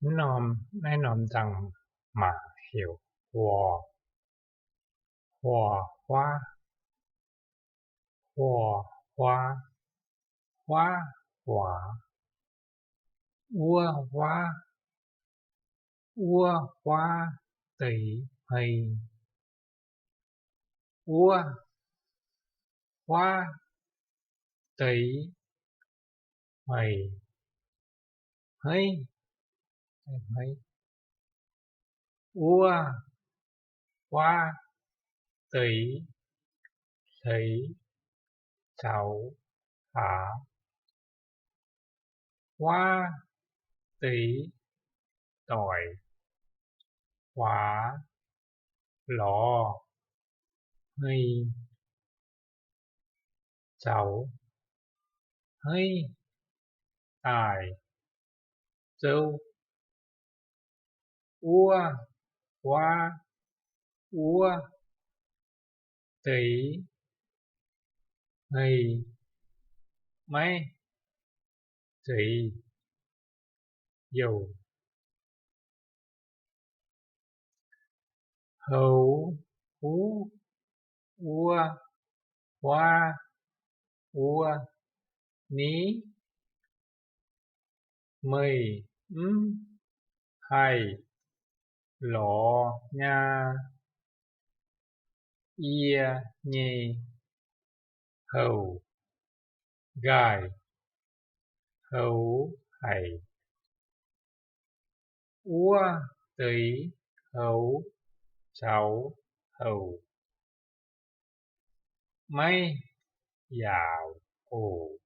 Naaiv norm nzangc-maac heuc huo, huo huaav, huo huaav, huaav huaax, wuov huaav, wuov huaav deix hmei, wuov huaav deix hmei, hmeiv, hmeiv, wuov huaav deix hleix caux hlaax, huaav deix doic, huaax lorz hmei caux hmeiv daaih zouv, wuov huaav, wuov deix hmei maiv zeiz youh. Houx huv wuov huaav wuov ni, meih mv haih lorz nyei. Yie nyei houc nqaih houx haic. Wuov deix houx caux houc maiv yaauc oc.